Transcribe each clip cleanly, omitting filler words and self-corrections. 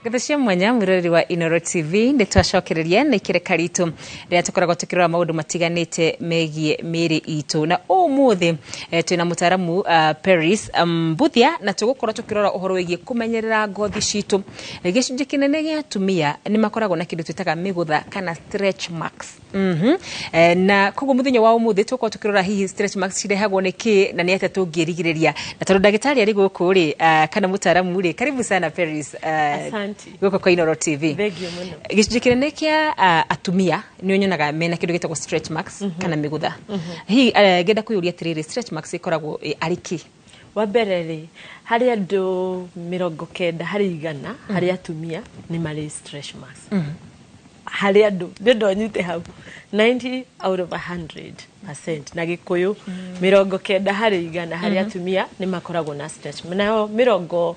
Ngatho cia mwanya mwiroreri wa Inoro TV, nĩ twacokereria na ikereka ritũ rĩrĩa tũkoragwo tũkĩrora maũndũ matiganĩte megiĩ mĩĩrĩ itũ. Na ũmũthĩ twĩna mũtaaramu Peris Mbuthia, na tũgũkorwo tũkĩrora ũhoro wĩgiĩ kũmenyerera ngothi citũ. Gĩcunjĩ kĩnene gĩa atumia nĩ makoragwo na kĩndũ twĩtaga mĩgũtha kana stretch marks. Na koguo mũthenya wa ũmũthĩ tũgũkorwo tũkĩrora hihi stretch marks cirehagwo nĩ kĩ na nĩ atĩa tũngĩrigĩrĩria. Na tondũ ndagĩtarĩ arĩ gũkũ rĩ, kana mũtaaramu rĩ, karibu sana Peris Asante. gũkũ kwa Inoro TV. Thengiũ mũno. Gĩcunjĩ kĩnene kĩa atumia nĩ ũnyonaga mena kĩndũ gĩtagwo stretch marks kana mĩgũtha. Hihi ngenda kwĩyũria atĩrĩrĩ, stretch marks ĩkoragwo arĩ kĩ? Wa mbere rĩ, harĩ andũ 90 harĩ 100 harĩ atumia nĩ marĩ stretch marks. Harĩ andũ nĩ ndonyite hau 90 out of 100% na Gĩkũyũ, 90 harĩ 100 harĩ atumia nĩ makoragwo na stretch. Nayo mĩrongo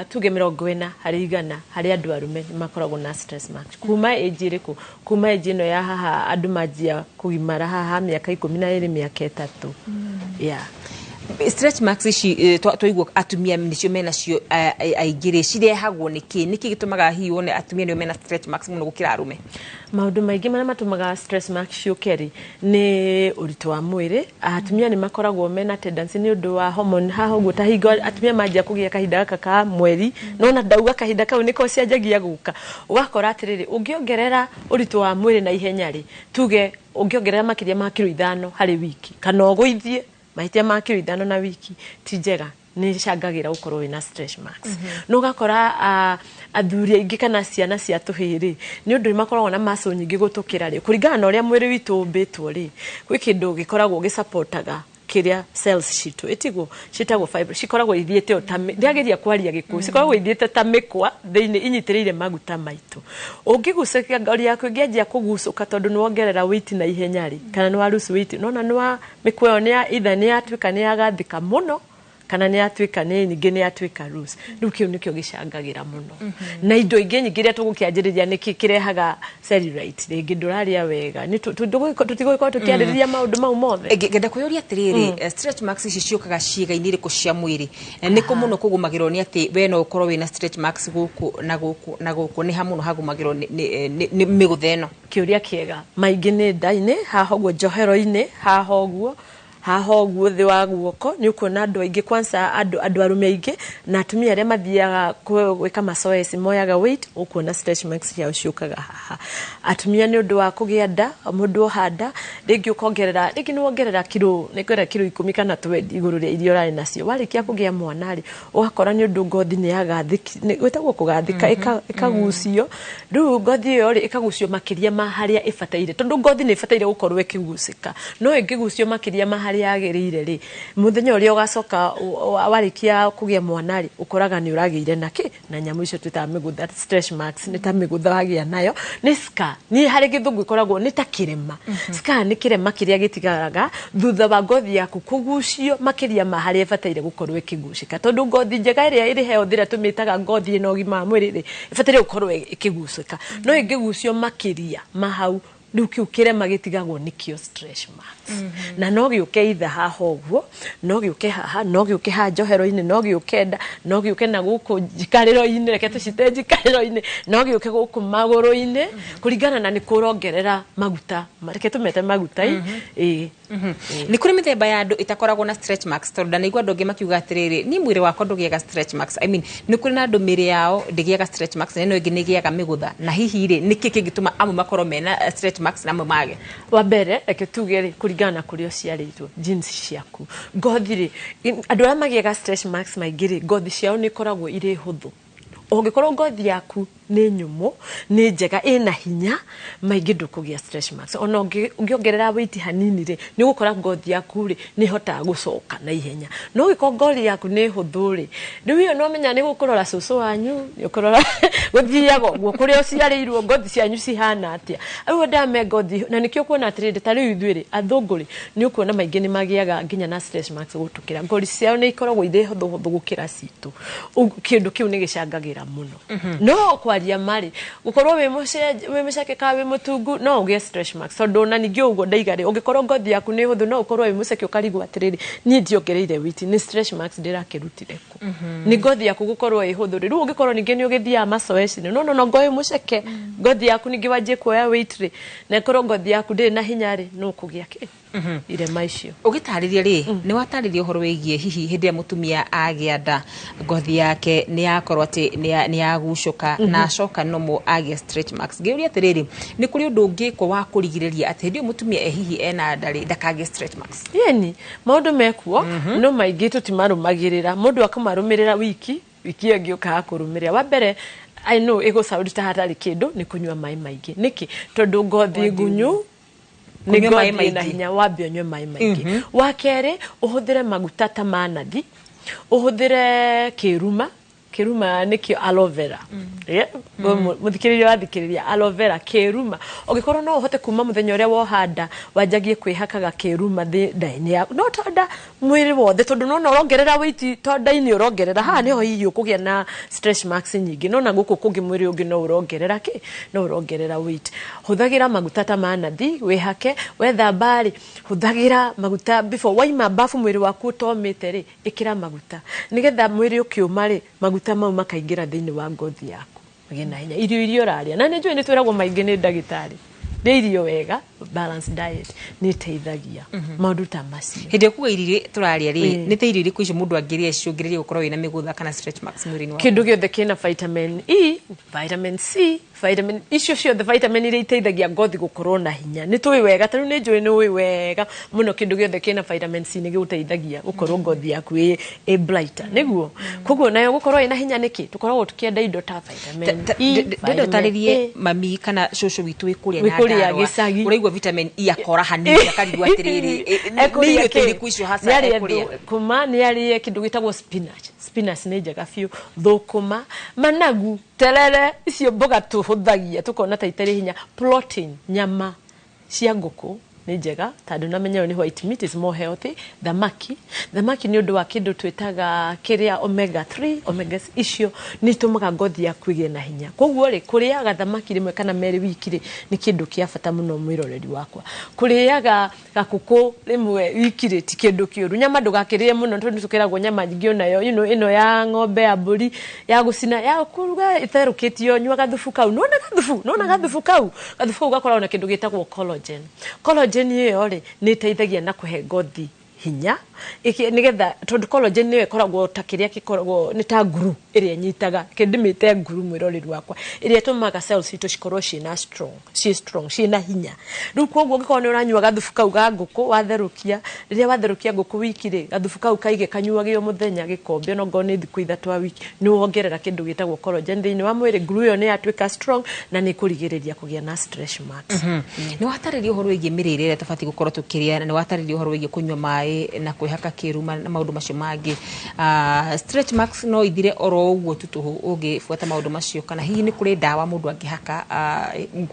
tuge 40 harĩ 100 harĩ andũ arũme nĩ makoragwo na stress marks. Kuma age ĩrĩkũ? Kuma age ĩno ya haha andũ manjia kũgimara haha mĩaka 12, mĩaka 3, yeah. Stretch marks ici twaigua atumia nĩcio menacio aingĩ rĩ, cirehagwo nĩ kĩ? Nĩkĩ gĩtũmaga hihi wone atumia nĩo mena stretch marks mũno gũkĩra arũme? Maũndũ maingĩ marĩa matũmaga stress marks ciũke rĩ, nĩ ũritũ wa mwĩrĩ. Atumia nĩ makoragwo mena tendency nĩ ũndũ wa hormone haha ũguo, ta hingo atumia manjia kũgĩa kahinda gaka ka mweri, nona ndauga kahinda kau nĩko cianjagia gũka. Ũgakora atĩrĩrĩ, ũngĩongerera ũritũ wa mwĩrĩ na ihenya rĩ, tuge ũngĩongerera makĩria ma kiro 5 harĩ wiki kana ũgũithie mahĩtia ma kiro 5 na wiki, ti njega, nĩ icangagĩra gũkorwo wĩna stretch marks. No ũgakora athuri aingĩ kana ciana cia tũhĩĩ rĩ, nĩ ũndũ nĩ makoragwo na muscle nyingĩ gũtũkĩra rĩ, kũringana na ũrĩa mwĩrĩ witũ ũmbĩtwo rĩ, gwĩ kĩndũ gĩkoragwo gĩsupportaga kĩrĩa cells citũ ĩtigwo ciĩtagwo fibre, cikoragwo ithiĩte o ta ndĩrageria kwaria Gĩkũyũ, cikoragwo ithiĩte ta mĩkwa thĩinĩ inyitĩrĩire maguta maitũ. Ũngĩgucĩka, ngori yaku ĩngĩanjia kũgucũka tondũ nĩ wongerera weight na ihenya rĩ, kana nĩ wa lose weight, nona nĩ wa mĩkwa ĩyo nĩ ya either nĩ yatuĩka nĩ yagathĩka mũno kana nĩ yatuĩka nĩ nyingĩ, nĩ yatuĩka loose. Rĩu kĩu nĩkĩo gĩcangagĩra mũno na indo ingĩ nyingĩ iria tũgũkĩanjĩrĩria. Nĩkĩ kĩrehaga cellulite? Rĩngĩ ndũrarĩa wega. Nĩ tũtigũgĩkorwo tũkĩarĩrĩria maũndũ mau mothe. Ngenda kwĩyũria atĩrĩrĩ, stretch marks ici ciũkaga ciĩga-inĩ irĩkũ cia mwĩrĩ? Nĩ kũ mũno kũgũmagĩrwo? Nĩ atĩ we no ũkorwo wĩna stretch marks gũkũ na gũkũ na gũkũ, nĩ ha mũno hagũmagĩrwo nĩ mĩgũtha ĩno? Kĩũria kĩega. Maingĩ nĩ nda-inĩ haha ũguo, njohero-inĩ haha ũguo, haha ũguo thĩ wa guoko. Nĩ ũkuona andũ aingĩ, kwanza andũ arũme aingĩ na atumia arĩa mathiaga gwĩka mazoezi, moyaga weight, ũkuona stretch marks ciao ciũkaga haha. Atumia nĩ ũndũ wa kũgĩa nda, mũndũ oha nda, rĩngĩ ũkongerera, rĩngĩ nĩ wongerera kiro, nĩ kwenda kiro 10 kana 20 igũrũ rĩa iria ũrarĩ nacio. Warĩkia kũgĩa mwana rĩ, ũgakora nĩ ũndũ ngothi nĩ yagathĩki, gwĩtagwo kũgathĩka, ĩkagucio. Rĩu ngothi ĩyo rĩ, ĩkagucio makĩria ma harĩa ĩbataire, tondũ ngothi nĩ ĩbataire gũkorwo ĩkĩgucĩka, no ĩngĩgucio makĩria ma harĩa yagĩrĩire rĩ, mũthenya ũrĩa ũgacoka warĩkia kũgĩa mwana rĩ, ũkoraga nĩ ũragĩire na kĩ na nyamũ icio twĩtaga mĩgũtha. Stretch marks nĩ ta mĩgũtha wagĩa nayo, nĩ scar. Niĩ harĩ Gĩthũngũ ĩkoragwo nĩ ta kĩrema. Scar nĩ kĩrema kĩrĩa gĩtigaraga thutha wa ngothi yaku kũgucio makĩria ma harĩa ĩbataire gũkorwo ĩkĩgucĩka, tondũ ngothi njega ĩrĩa ĩrĩ healthy, ĩrĩa tũmĩtaga ngothi ĩna ũgima wa mwĩrĩ rĩ, ĩbataire gũkorwo ĩkĩgucĩka, no ĩngĩgucio makĩria ma hau, rĩu kĩu kĩrema gĩtigagwo nĩkĩo stretch marks. Na no gĩũke itha haha ũguo, no gĩũke haha, no gĩũke haha njohero-inĩ, no gĩũke nda, no gĩũke na gũkũ njikarĩro-inĩ, reke tũcite njikarĩro-inĩ, no gĩũke gũkũ magũrũ-inĩ, kũringana na nĩ kũrongerera maguta. Reke tũmete maguta ĩ. Nĩ kũrĩ mĩthemba ya andũ ĩtakoragwo na stretch marks? Tondũ ndanaigua andũ angĩ makiuga atĩrĩrĩ, niĩ mwĩrĩ wakwa ndũgĩaga stretch marks. I mean, nĩ kũrĩ na andũ mĩrĩ yao ndĩgĩaga stretch marks, na ĩno ĩngĩ nĩ ĩgĩaga mĩgũtha. Na hihi rĩ, nĩkĩ kĩngĩtũma amwe makorwo mena stretch marks na amwe mage? Wa mbere, reke tuge rĩ, kũringana na kũrĩa ũciarĩirwo, genes ciaku, ngothi rĩ, andũ arĩa magĩaga stretch marks maingĩ rĩ, ngothi ciao nĩ ikoragwo irĩ hũthũ. Ũngĩkorwo ngothi yaku nĩ nyũmũ, nĩ njega, ĩna hinya, maingĩ ndũkũgĩa stretch marks. Ona ũngĩongerera weight hanini rĩ, nĩ ũgũkora ngothi yaku rĩ, nĩ ĩhotaga gũcoka na ihenya. No ũngĩkorwo ngothi yaku nĩ hũthũ rĩ, rĩu ĩyo no menya nĩ gũkũrora cũcũ wanyu, nĩ ũkũrora gũthiaga ũguo kũrĩa ũciarĩirwo, ngothi cianyu cihana atĩa. Rĩu andũ aya me ngothi, na nĩkĩo ũkuona atĩrĩrĩ, ta rĩu ithuĩ rĩ, athũngũ rĩ, nĩ ũkuona maingĩ nĩ magĩaga nginya na stretch marks gũtũkĩra. Ngothi ciao nĩ ikoragwo irĩ hũthũ hũthũ gũkĩra citũ. Kĩndũ kĩu nĩ gĩcangagĩra mũno. No kwaria Kwaria marĩ gũkorwo wĩ mũceke kana wĩ mũtungu no ũgĩe stretch marks, tondũ ona ningĩ ũguo ndaiga rĩ, ũngĩkorwo ngothi yaku nĩ hũthũ no ũkorwo wĩ mũceke ũkarigwo atĩrĩrĩ, niĩ ndiongereire weight, nĩ stretch marks ndĩrakĩrutire kũ? Nĩ ngothi yaku gũkorwo ĩ hũthũ rĩ. Rĩu ũngĩkorwo ningĩ nĩ ũgĩthiaga macoeci-inĩ, no ngo wĩ mũceke, ngothi yaku ningĩ wanjie kuoya weight rĩ, na ĩkorwo ngothi yaku ndĩrĩ na hinya rĩ, no ũkũgĩa kĩ irema icio. Ũgĩtarĩria rĩ, nĩ watarĩria ũhoro wĩgiĩ hihi hĩndĩ ĩrĩa mũtumia agĩa nda, ngothi yake nĩ yakorwo atĩ nĩ yagucũka na acoka nomo agĩa stretch marks. Ngĩũria atĩrĩrĩ, nĩ kũrĩ ũndũ ũngĩkwo wa kũrigĩrĩria atĩ hĩndĩ ĩyo mũtumia e hihi ena nda rĩ, ndakagĩe stretch marks? Yeni maũndũ mekuo, no maingĩ tũtimarũmagĩrĩra. Mũndũ akamarũmĩrĩra wiki wiki ĩyo ĩngĩ ũkaga kũrũmĩrĩra. Wa mbere, I know ĩgũsound ta hatarĩ kĩndũ, nĩ kũnyua maĩ maingĩ. Nĩkĩ? Tondũ ngothi ngunyu nĩ Kũnyua maĩ ngothi ĩna maingĩ. hinya. Wambe ũnyue maĩ maingĩ. Wa kerĩ, ũhũthĩre maguta ta ma nathi, ũhũthĩre kĩruma. Kĩruma nĩkĩo aloe vera. Yeah, mũthikĩrĩria wathikĩrĩria, aloe vera, kĩruma, ũngĩkorwo no ũhote kuma mũthenya ũrĩa wohanda wanjagie kwĩhakaga kĩruma nda-inĩ yaku, no to nda, mwĩrĩ wothe, tondũ nona ũrongerera weight, to nda-inĩ ũrongerera, haha nĩho hihi ũkũgĩa na stretch marks nyingĩ, no na gũkũ kũngĩ mwĩrĩ ũngĩ no ũrongerera kĩ, no ũrongerera weight. Hũthagĩra maguta ta ma nathi wĩhake. Wethamba rĩ, hũthagĩra maguta before waima bafu, mwĩrĩ waku ũtomĩte rĩ, ĩkĩra maguta nĩgetha mwĩrĩ ũkĩũma rĩ, maguta mau makaingĩra thĩinĩ wa ngothi yaku ũgĩe na hinya. Irio iria ũrarĩa, na nĩ njũĩ nĩ twĩragwo maingĩ nĩ ndagĩtarĩ, rĩa irio wega, balanced diet nĩ ĩteithagia maũndũ ta macio. Hĩndĩ ĩyo kuga irio iria tũrarĩa rĩ, nĩ ta irio irĩkũ icio mũndũ angĩrĩa cicũngĩrĩrie gũkorwo wĩna mĩgũtha kana stretch marks mwĩrĩ-inĩ waku? Kĩndũ gĩothe kĩna vitamin E, vitamin C, vitamin icio ciothe, vitamin iria iteithagia ngothi gũkorwo na hinya. Nĩ tũĩ wega, tarĩu nĩ njũĩ nĩ ũĩ wega mũno, kĩndũ gĩothe kĩna vitamin C nĩ gĩgũteithagia gũkorwo ngothi yaku ĩ brighter, nĩguo koguo nayo gũkorwo ĩna hinya. Nĩkĩ tũkoragwo tũkĩenda indo ta vitamin E, Ndenda vitamin ũtarĩrie A. mami kana cũcũ witũ wĩ kũrĩa Wĩ kũrĩa Nyandarũa, gĩcagi. ũraigua vitamin E akora hanini akarigwo atĩrĩrĩ, nĩ Ekũrĩa irio ta kĩ? irĩkũ icio hasa Nĩ arĩe ekũrĩa? Kuma nĩ arĩe kĩndũ gĩtagwo spinach. Spinach nĩ njega biũ, thũkũma, managu, terere, icio mboga tũhũthagia tũkona ta itarĩ hinya. Protein, nyama cia ngũkũ nĩ njega tondũ namenya nĩ white meat is more healthy. Thamaki, thamaki nĩ ũndũ wa kĩndũ twĩtaga kĩrĩa omega 3, omega 6, icio nĩ itũmaga ngothi yaku ĩgĩe na hinya. Koguo rĩ, kũrĩaga thamaki rĩmwe kana merĩ wiki rĩ, nĩ kĩndũ kĩa bata mũno. Mwĩroreri wakwa, kũrĩaga gakũkũ rĩmwe wiki rĩ, ti kĩndũ kĩũru. Nyama ndũgakĩrĩe mũno tondũ tũkĩragwo nyama nyingĩ onayo, ĩno ya ng'ombe, ya mbũri, ya gũcina, ya kũruga ĩtherũkĩtio. Nyua gathubu kau. Nĩwona gathubu? Nĩwona gathubu kau? Gathubu kau gakoragwo na kĩndũ gĩtagwo collagen. Collagen ĩyo rĩ, nĩ ĩteithagia na kũhe ngothi hinya. Nĩgetha tondũ collagen nĩyo ĩkoragwo ta kĩrĩa gĩkoragwo nĩ ta nguru ĩrĩa ĩnyitaga, kĩndĩmĩte nguru, mwĩroreri wakwa, ĩrĩa ĩtũmaga cells citũ cikorwo ciĩna strong, ciĩ strong, ciĩna hinya. Rĩu koguo ũngĩkorwo nĩ ũranyua gathubu kau ga ngũkũ watherũkia, rĩrĩa watherũkia ngũkũ wiki rĩ, gathubu kau kaige kanyuagio mũthenya gĩkombe, ona okorwo nĩ thikũ 3 a wiki, nĩ wongerera kĩndũ gĩtagwo collagen thĩinĩ wa mwĩrĩ. Nguru ĩyo nĩ yatuĩka strong na nĩ ĩkũrigĩrĩria kũgĩa na stretch marks. Nĩ watarĩria ũhoro wĩgiĩ mĩrĩre ĩrĩa tũbatiĩ gũkorwo tũkĩrĩa, na nĩ watarĩria ũhoro wĩgiĩ kũnyua maĩ na kwĩhaka kĩruma na maũndũ macio mangĩ. Stretch marks no ithire oro ũguo tu tũhũ ũngĩbuata maũndũ macio, kana hihi nĩ kũrĩ ndawa mũndũ angĩhaka,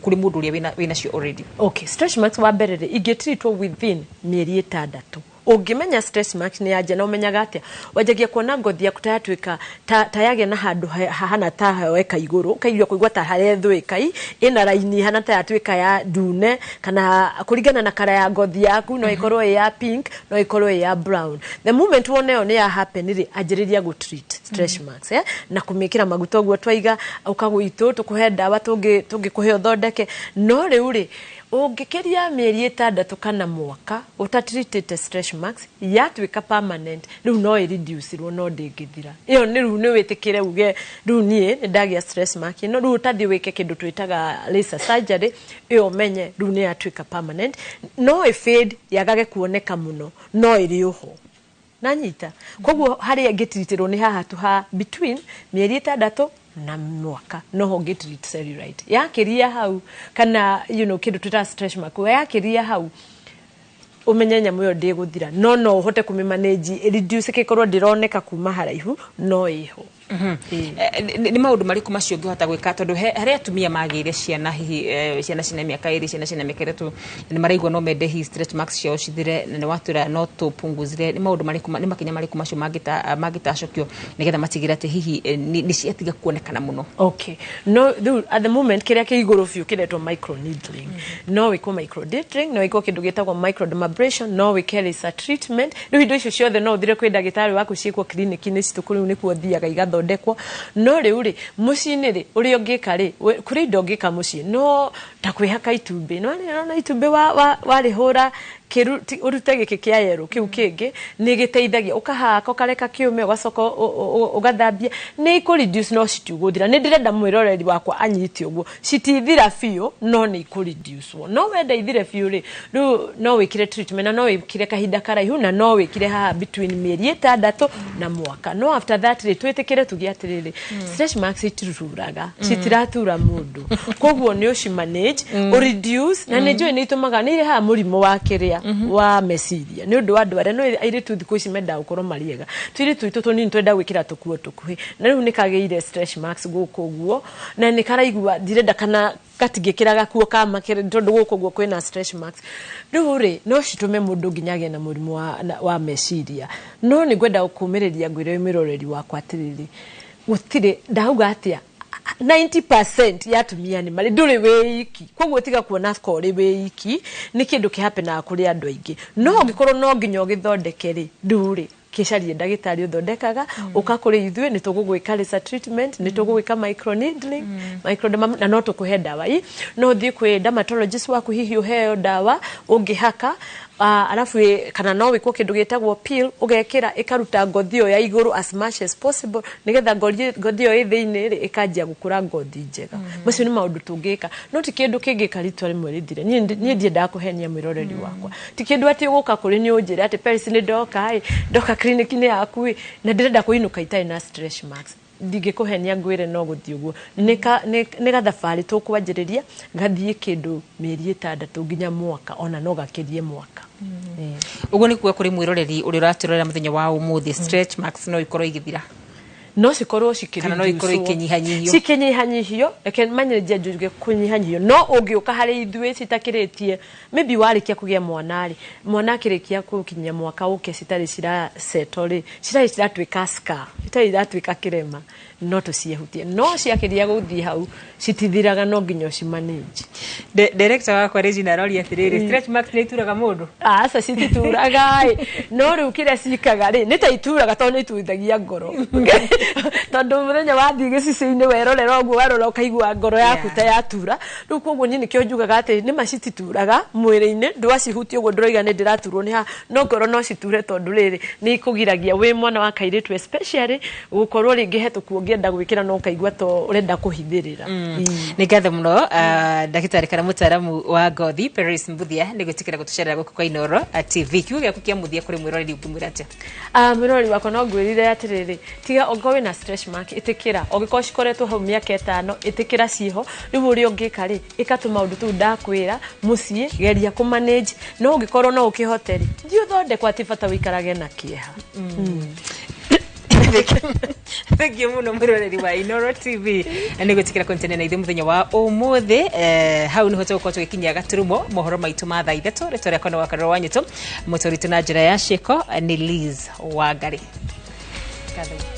kũrĩ mũndũ ũrĩa wĩnacio already? Okay, stretch marks, wa mbere rĩ, ingĩtreatwo within mĩeri 6. Ũngĩmenya stretch marks nĩ yanjia, na ũmenyaga atĩa? Wanjagia kuona ngothi yaku ta yatuĩka ta yagĩa na handũ hahana ta hoeka igũrũ, ũkaigua kũigua ta harethũĩka, ĩna raini hana ta yatuĩka ya ndune, kana kũringana na kara ya ngothi yaku, no ĩkorwo ĩ ya pink, no ĩkorwo ĩ ya brown. The moment wona ĩyo nĩ ya happen rĩ, anjĩrĩria gũ treat stretch marks, na kũmĩkĩra maguta ũguo twaiga, ũkagũitũ tũkũhe ndawa tũngĩkũhe ũthondeke. No rĩu rĩ, ũngĩkĩria mĩeri 6 kana mwaka ũtatreatĩte stretch marks, yatuĩka permanent, rĩu no ĩreducirwo, no ndĩngĩthira. Ĩyo nĩ rĩu nĩ wĩtĩkĩre uge rĩu niĩ nĩ ndagĩa stress mark ĩno, rĩu ũtathiĩ wĩke kĩndũ twĩtaga laser surgery. Ĩyo ũmenye rĩu nĩ yatuĩka permanent. No ĩfade, yagage kuoneka mũno, no ĩrĩ oho nanyita. Koguo harĩa ĩngĩtiritirwo nĩ haha tu ha between mĩeri 6 na mwaka, noho ũngĩtreat cellulite. Yakĩria hau kana kĩndũ twĩtaga stretch mark, yakĩria hau, ũmenye nyamũ ĩyo ndĩgũthira, no no ũhote kũmĩmanage, reduce, ĩgĩkorwo ndĩroneka kuma haraihu, no ĩho. Nĩ maũndũ marĩkũ macio ũngĩhota gwĩka, tondũ harĩ atumia magĩire ciana, hihi ciana cina mĩaka 2, ciana cina mĩaka 3, nĩ maraigua no mende hihi stretch marks ciao cithire, na nĩ watwĩra no tũpunguzire. Nĩ maũndũ marĩkũ nĩ makinya marĩkũ macio mangĩtacũkio nĩgetha matigĩre atĩ hihi nĩ ciatiga kuonekana mũno? Okay, no rĩu at the moment kĩrĩa kĩ igũrũ biũ kĩretwo microneedling. No wĩkwo microneedling, no wĩkwo kĩndũ gĩtagwo microdermabrasion, no wĩke laser treatment. Rĩu indo icio ciothe no ũthire kwĩ ndagĩtarĩ waku, ciĩkwo clinic-inĩ citũ kũu nĩkuo thiaga igathondekwo. No rĩu rĩ, mũciĩ-inĩ rĩ, ũrĩa ũngĩka rĩ, kũrĩ indo ũngĩka mũciĩ, no ta kwĩhaka itumbĩ. No nĩ itumbĩ warĩhũra ũrute gĩkĩ kĩa yerũ kĩu kĩngĩ, nĩ gĩteithagia. Ũkahaka, ũkareka kĩũme, ũgacoka ũgathambia, nĩ ikũ reduce, no citiũgũthira. Nĩ ndĩrenda mwĩroreri wakwa anyite ũguo, citithira biũ, no nĩ ikũ reduce. No wenda ithire biũ rĩ, rĩu no wĩkĩre treatment, na no wĩkĩre kahinda karaihu, na no wĩkĩre haha between mĩeri 6 na mwaka. No after that rĩ, twĩtĩkĩre tuge atĩrĩrĩ, stretch marks itituraga, citiratura mũndũ, koguo nĩ ũci manage, ũ reduce. Na nĩ njũĩ nĩ itũmaga, nĩ irehaga mũrimũ wa kĩrĩa wa meciria, nĩ ũndũ wa andũ arĩa no airĩtu thikũ ici mendaga gũkorwo marĩ ega. Tũirĩtu twitũ tũnini twenda gwĩkĩra tũkuo tũkuhĩ, na rĩu nĩ kagĩire stretch marks gũkũ ũguo, na nĩ karaigua ndirenda kana gatingĩkĩra gakuo ka makĩrĩ tondũ gũkũ ũguo kwĩna stretch marks. Rĩu rĩ, no citũme mũndũ nginya agĩe na mũrimũ wa meciria. No nĩ ngwenda kũmĩrĩria ngwĩre mwĩroreri wakwa atĩrĩrĩ, gũtirĩ ndauga atĩa, 90% ya atumia nĩ marĩ, ndũrĩ wĩiki. Koguo tiga kuona korĩ wĩiki, nĩ kĩndũ kĩhapenaga kũrĩ andũ aingĩ. No ũngĩkorwo no nginya ũgĩthondeke rĩ, rĩu rĩ, kĩcarie ndagĩtarĩ ũthondekaga. Ũka kũrĩ ithuĩ, nĩ tũgũgwĩka laser treatment, nĩ tũgũgwĩka microneedling, microderma, na no tũkũhe ndawa. I no ũthiĩ kwĩ dermatologist waku, hihi ũheo ndawa ũngĩhaka, arabu kana no wĩkwo kĩndũ gĩtagwo peel, ũgekĩra ĩkaruta ngothi ĩyo ya igũrũ as much as possible, nĩgetha ngothi ĩyo ĩ thĩinĩ rĩ ĩkanjia gũkũra ngothi njega. Macio nĩ maũndũ tũngĩka, no ti kĩndũ kĩngĩka ritwa rĩmwe rĩthire. Niĩ ndiendaga kũhenia mwĩroreri wakwa. Ti kĩndũ atĩ ũgũka kũrĩ nĩ ũnjĩre atĩ, "Paris, nĩ ndoka ĩ, ndoka clinic-inĩ yaku ĩ, na ndĩrenda kũinũka itarĩ na stretch marks." Ndingĩkũhenia ngwĩre no gũthiĩ ũguo. Nĩ gathabarĩ tũkwanjĩrĩria, gathiĩ kĩndũ mĩeri 6 nginya mwaka, ona no gakĩrie mwaka. Ũguo nĩ kuga kũrĩ mwĩroreri ũrĩa ũratwĩrorera mũthenya wa ũmũthĩ, stretch marks no ikorwo igĩthira? No cikorwo. Kana no ikorwo ikinyihanyihio. Cikinyihanyihio. Reke manyĩrĩrie njuge kũnyihanyihio. No ũngĩũka harĩ ithuĩ citakĩrĩtie, maybe warĩkia kũgĩa mwana rĩ, mwana akĩrĩkia gũkinyia mwaka ũke citarĩ ciraceto rĩ, citarĩ ciratuĩka scar, citarĩ iratuĩka kĩrema, no tũciehutie. No ciakĩria gũthiĩ hau, citithiraga, no nginya ũcimanage. Director wakwa Regina aroria atĩrĩrĩ, stretch marks nĩ ituraga mũndũ? Aca, citituraga ĩ. No rĩu kĩrĩa cikaga rĩ, nĩ ta ituraga, tondũ nĩ ituithagia ngoro, tondũ mũthenya wathiĩ gĩcicio-inĩ werorera ũguo, warora ũkaigua ngoro yaku ta yatura. Rĩu koguo niĩ nĩkĩo njugaga atĩ nĩma citituraga mwĩrĩ-inĩ, ndwacihutia ũguo ndũraiga nĩ ndĩraturwo nĩ haha, no ngoro no citure, tondũ rĩrĩ nĩ ikũgiragia wĩ mwana wa kairĩtu especially gũkorwo rĩngĩ he tũkuo ũngĩenda gwĩkĩra no ũkaigua to ũrenda kũhithĩrĩra. Nĩ ngatho mũno, ndagĩtarĩ kana mũtaaramu wa ngothi Paris Mbuthia, nĩ gwĩtĩkĩra gũtũcerera gũkũ kwa Inooro TV. Kiugo gĩaku kĩa mũthia kũrĩ mwĩroreri ũngĩmwĩra atĩa? Mwĩroreri wakwa, no ngwĩrire atĩrĩrĩ, tiga ũngĩkorwo wĩna stretch mark, ĩtĩkĩra. Ũngĩkorwo cikoretwo hau mĩaka 5, ĩtĩkĩra ciĩho. Rĩu ũrĩa ũngĩka rĩ, ĩka tũmaũndũ tũu ndakwĩra mũciĩ, geria kũ manage. No ũngĩkorwo no ũkĩhote rĩ, thiĩ ũthondekwo, atĩ bata ũikarage na kĩeha. Thengiũ mũno, mwĩroreri wa Inooro TV, na nĩ gwĩtĩkĩra kũnyitanĩra na ithuĩ mũthenya wa ũmũthĩ. Hau nĩho tũgũkorwo tũgĩkinyia gaturumo mohoro maitũ ma thaa 3. Rĩtwa rĩakwa nĩ Wakarũra wa Nyũtũ, mũtũritũ na njĩra ya ciĩko nĩ Liz Wangari. Ngatho.